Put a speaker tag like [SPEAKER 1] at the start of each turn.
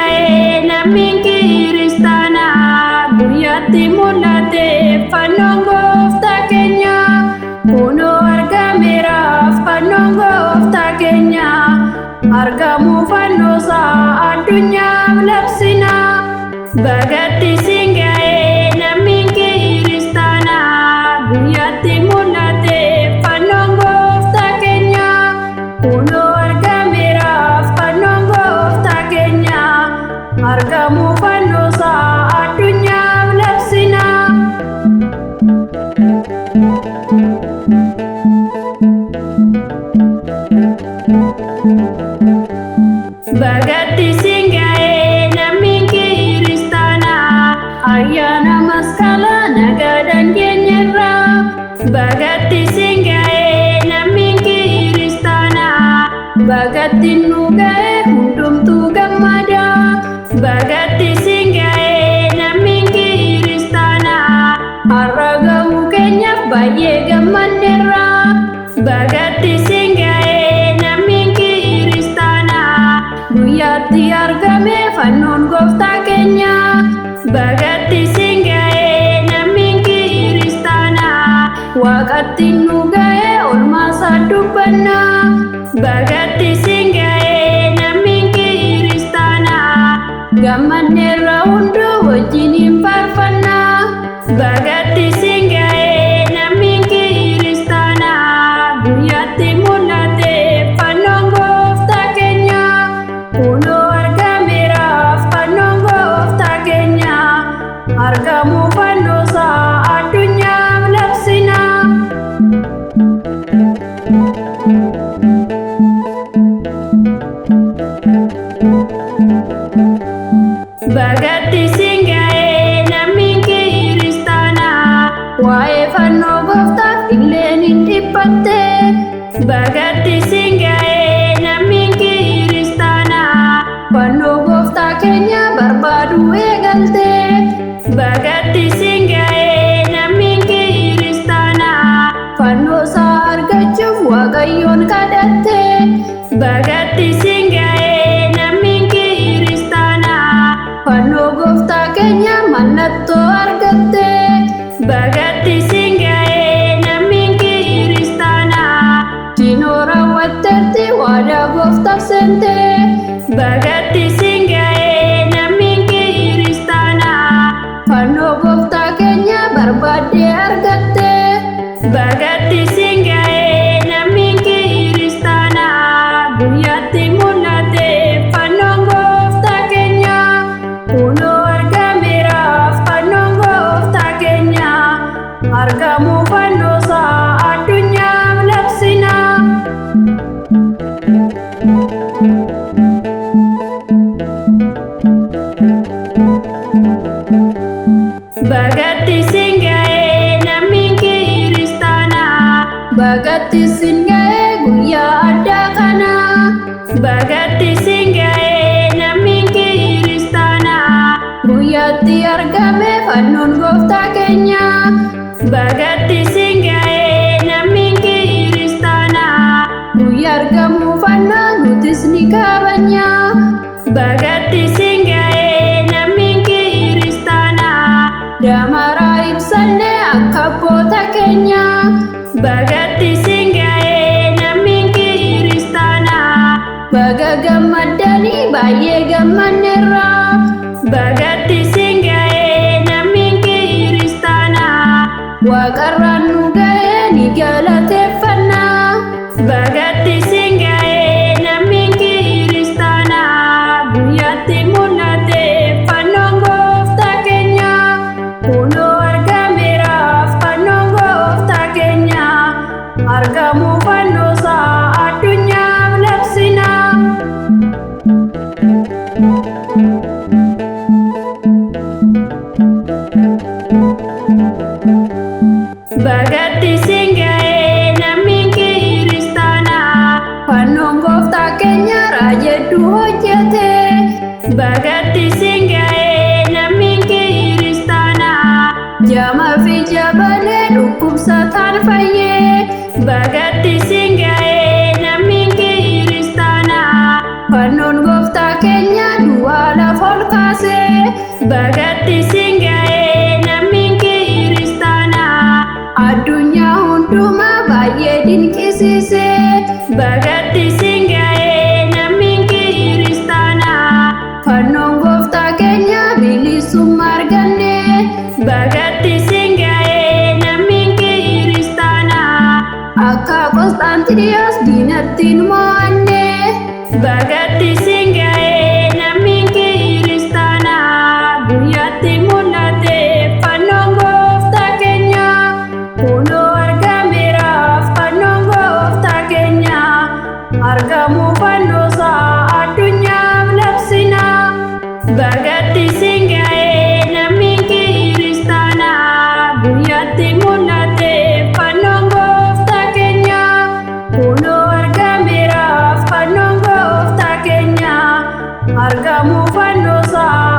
[SPEAKER 1] ga'ee lammiin kiristaanaa guyyaatti mul'ate fannoon gooftaa keenya kunoo argameera fannoon gooftaa keenya argamuu fannoosaa addunyaaf labsina bagatti siin ga'ee lammiin kiristaanaa guyyaatti mul'ate fannoon gooftaa keenya kunoo argameera fannoon gooftaa keenya argamuu fannoosaa addunyaaf labsina. Bagatti siin ga'ee lammiin kiristaanaa ayyaana masqalaa nagaadhaan geenyerra. Bagatti siin ga'ee lammiin kiristaanaa bagatti nu ga'ee hundumtuu gammada. Bagatti siin ga'ee lammiin kiristaanaa har'a ga'uu keenyaaf baay'ee gammanneerra. Bagatti siin ga'ee lammiin kiristaanaa guyyaatti argame fannoon gooftaa keenya. Bagatti siin ga'ee lammiin kiristaanaa waaqatti nu ga'ee olmaasaa dubbanna. Bagatti siin ga'ee lammiin kiristaanaa gammanneerra hunduu wajjiniin faarfanna. Bagatti siin ga'ee lammiin kiristaanaa guyyaatti mul'ate fannoon gooftaa keenya kunoo argameera fannoon gooftaa keenya argamuu fannoosaa addunyaaf labsina. Bagatti siin ga'ee lammiin kiristaanaa waa'ee fannoo gooftaaf illeen hin dhiphatte. Bagatti siin ga'ee lammiin kiristaanaa fannoo gooftaa keenya barbaadu eegalte. Bagatti siin ga'ee lammiin kiristaanaa fannoo isaa argachuuf Waaqayyoon kadhatte. Bagatti siin ga'ee lammiin kiristaanaa fannoo gooftaa keenya mallattoo argatte. Bagatti siin ga'ee lammiin kiristaanaa dinoo raawwatteerti waadaa gooftaaf seente. Bagatti siin ga'ee lammiin kiristaanaa fannoo gooftaa keenya barbaaddee argatte. Bagatti siin ga'ee lammiin kiristaanaa guyyaatti mul'ate fannoon gooftaa keenya kunoo argameera fannoon gooftaa keenya argamuu fannoosaa addunyaaf labsina. Bagatti siin ga'ee lammiin kiristaanaa bagatti siin ga'ee guyyaa addaa kana. Bagatti siin ga'ee lammiin kiristaanaa guyyaatti argame fannoon gooftaa keenya. Bagatti siin ga'ee lammiin kiristaanaa guyyaa argamuu fannoo nutis ni kabajna. Bagatti siin ga'ee lammiin kiristaanaa damaraa ibsanne akka abboota keenya. Bagatti siin ga'ee lammiin kiristaanaa baga gammaddanii baay'ee gammanneerra. Bagatti siin ga'ee lammiin kiristaanaa waaqarraan nu ga'ee ni galateeffanna. Bagatti siin ga'ee lammiin kiristaanaa guyyaatti mul'ate fannoon gooftaa keenya kunoo argameera fannoon gooftaa keenya argamuu fannoosaa addunyaaf labsina. awwaalaaf ol kaase. Bagatti siin ga'ee namni kiristaanaa, addunyaa hundumaa baay'ee dinqisiise. Bagatti siin ga'ee namni kiristaanaa, fannoon gooftaa keenya bilisummaa arganne. Bagatti siin ga'ee namni kiristaanaa, akka Qosxaantiniyoos diinatti nu mo'anne. Bagatti siin ga'ee namni kiristaanaa, guyyaatti mul'ate fannoon gooftaa keenya. Kunoo argameera fannoon gooftaa keenya, argamuu fannoosaa addunyaaf labsina. Bagatti siin ga'ee namni kiristaanaa, guyyaatti mul'ate fannoon gooftaa keenya. Kunoo argameera fannoon gooftaa keenya, argamuu fannoosaa